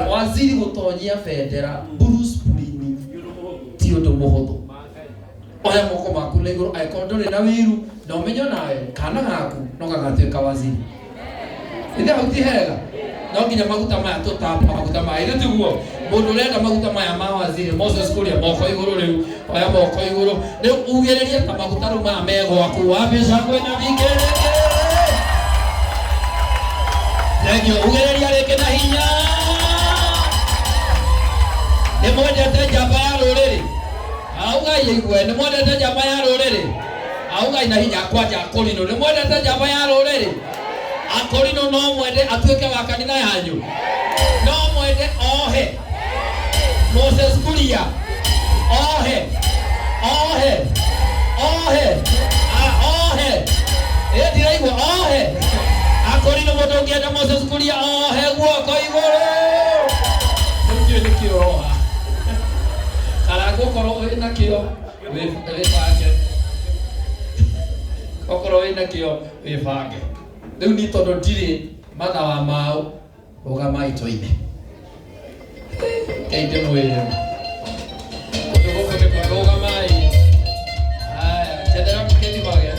Waziri gũtonyia bendera Bruce Purini ti ũndũ mũhũthũ. Oya moko maku na igũrũ angĩkorwo ndũrĩ na wĩiru na ũmenye onawe kana gaku no gagatuĩka waziri. Ithe hau ti hega? No nginya maguta maya tũtamba maguta maya ithe tiguo mũndũ ũrenda maguta maya ma waziri Moses Kuria moko igũrũ rĩu oya moko igũrũ rĩu ugĩrĩrie ta maguta rĩu maya me gwaku wambie shangwe na vigelegele. Thengiũ ugĩrĩria rĩngĩ na hinya. Nĩ mwendete njamba ya rũrĩrĩ? Augai aigue. Nĩ mwendete njamba ya rũrĩrĩ? Augai na hinya kwanja akũrinũ. Nĩ mwendete njamba ya rũrĩrĩ? Akũrinũ no mwende atuĩke wa kanitha yanyu? No mwende ohe Moses Kuria ohe ohe ohe ohe ĩ ndiraigua ohe akũrinũ mũndũ ũngĩenda Moses Kuria ohe guoko igũrũ. Rĩu ndiũĩ nĩkĩ ũroha kana ngũkorwo wĩ nakĩo wĩbange okorwo wĩ nakĩo wĩbange rĩu niĩ tondũ ndirĩ matha wa mau rũgamai tũine Ngai ndĩmwĩre kũndũ gũkũ nĩ kwa rũgamai haya njethera kĩthimage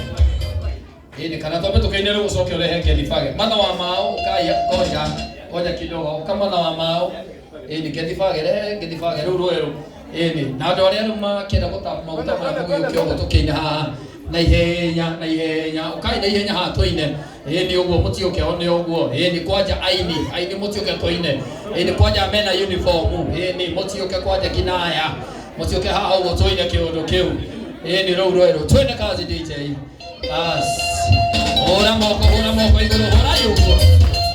ĩnĩ kana twambe tũkĩine rĩu ũcoke ũrehe kĩthibage matha wa mao ũkaya ngoja ngoja kidogo ũka matha wa mao ĩnĩ kĩthibage rehe kĩthibage rĩu rwerũ ĩnĩ na andũ arĩa rĩu makĩenda gũtamba maguta maya mũgĩũke ũguo tũkĩine haha na ihenya na ihenya ũkai na ihenya haha tũine ĩnĩ ũguo mũtiũke o nĩ ũguo ĩnĩ kwanja aini aini mũtiũke tũine ĩnĩ kwanja mena uniform ĩnĩ mũtiũke kwanja kinaya mũtiũke haha ũguo tũine kĩũndũ kĩu ĩnĩ rũu rwerũ twende kazi DJ Bas. Hũra moko, hũra moko igũrũ, hũrai ũguo.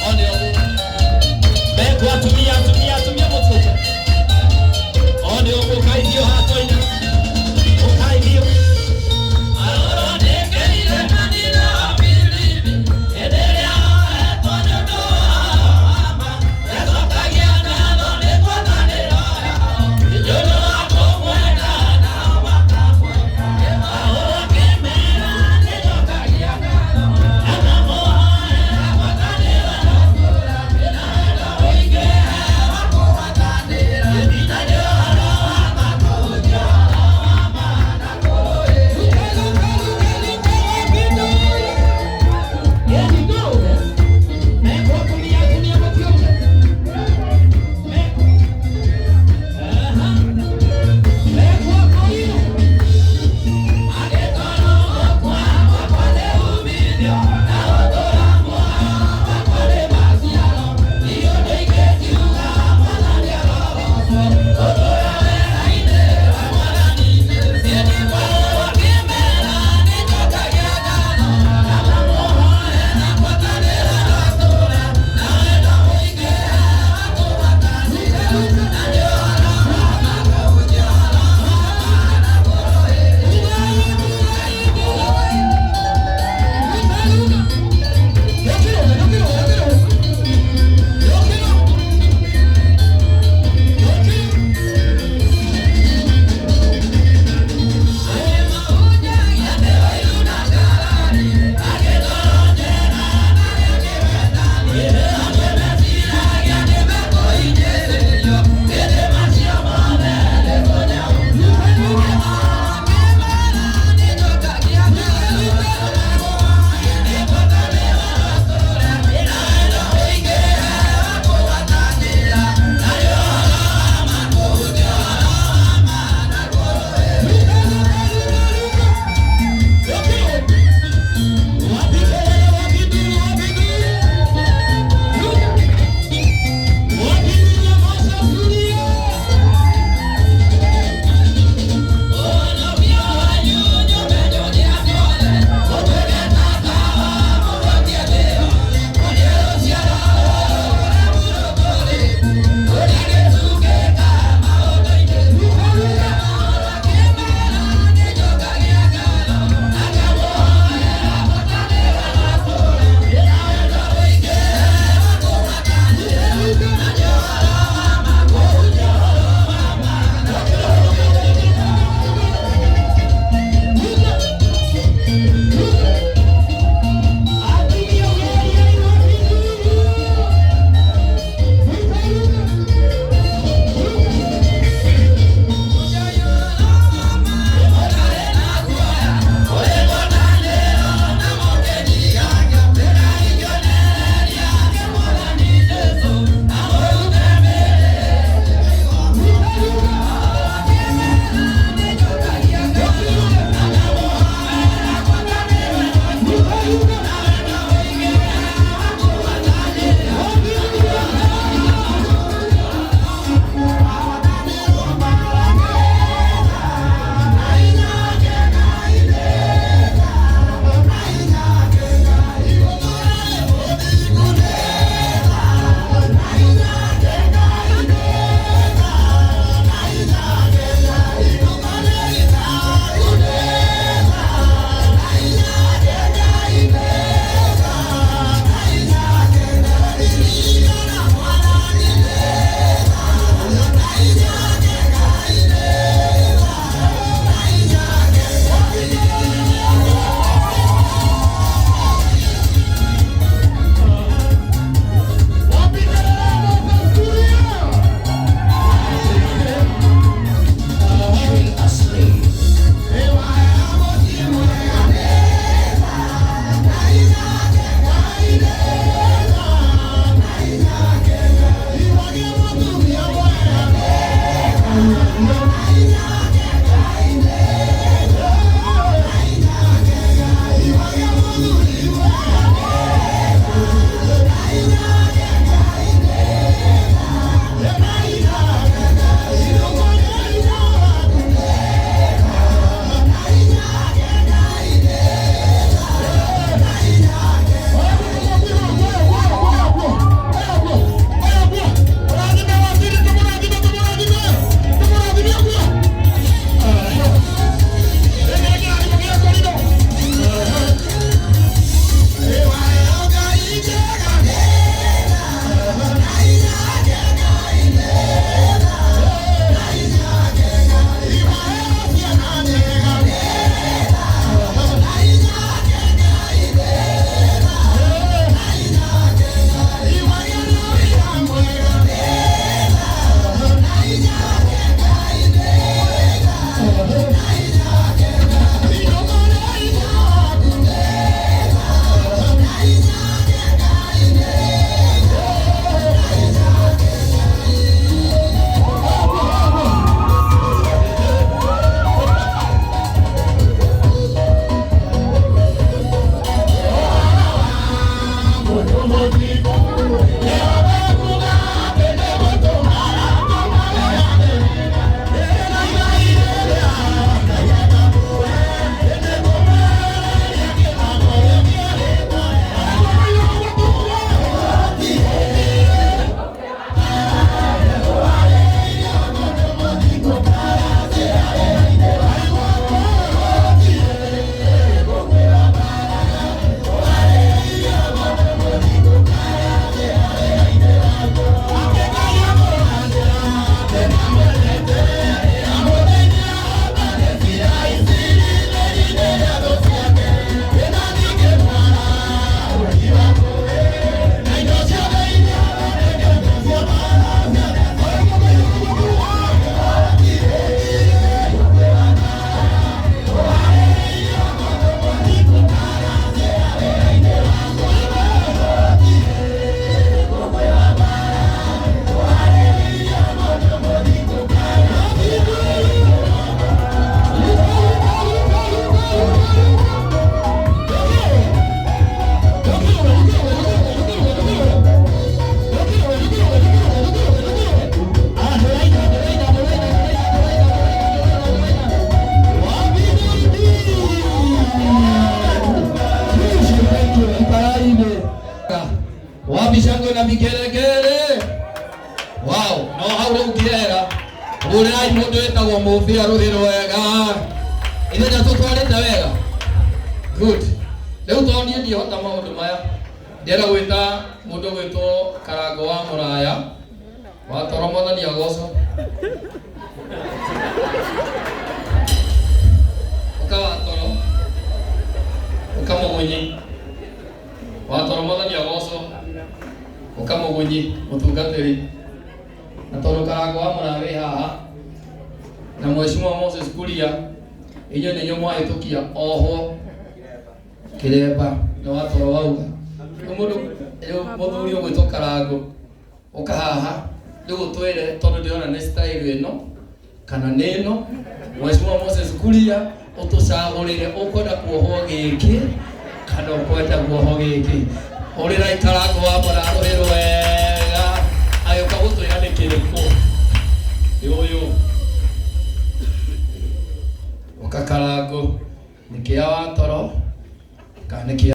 One ũguo. Mekwo atumia, atumia, atumia mũtuĩke. One ũguo, ũkai biũ haha tũine. Ũkai biũ. Wow, no hau rĩu ngĩehera. Hũrĩrai mũndũ wĩtagwo Mũbia rũhĩ rwega. Ithe nĩ tũtwarĩte wega. Good. Rĩu tondũ niĩ ndihota maũndũ maya, ndĩrenda gwĩta mũndũ gwĩtwo Karango wa Mũraya wa toro mwathani agocwo. Ũka wa toro. Ũka mũgunyi. Wa toro mwathani agocwo. Ũka mũgunyi mũtungatĩri. Na tondũ Karango wa Mũraya wĩ haha na Mheshimiwa Moses Kuria, inyuĩ nĩ inyuĩ mwahĩtũkia ohwo kiremba nĩ watoro wauga. Rĩu mũndũ rĩu mũthuri ũgwĩtwo Karango ũka haha rĩu ũtwĩre tondũ ndĩrona nĩ style ĩno kana nĩ ĩno. Mheshimiwa Moses Kuria ũtũcagũrĩre ũkwenda kuohwo gĩkĩ kana ũkwenda kuohwo gĩkĩ. Ũrĩrai Karango wa Mũraya rũhĩ rwega agĩũka gũtwĩra nĩ kĩrĩkũ. Nĩ ũyũ ũka Karango, nĩ kĩa watoro kana nĩ kĩa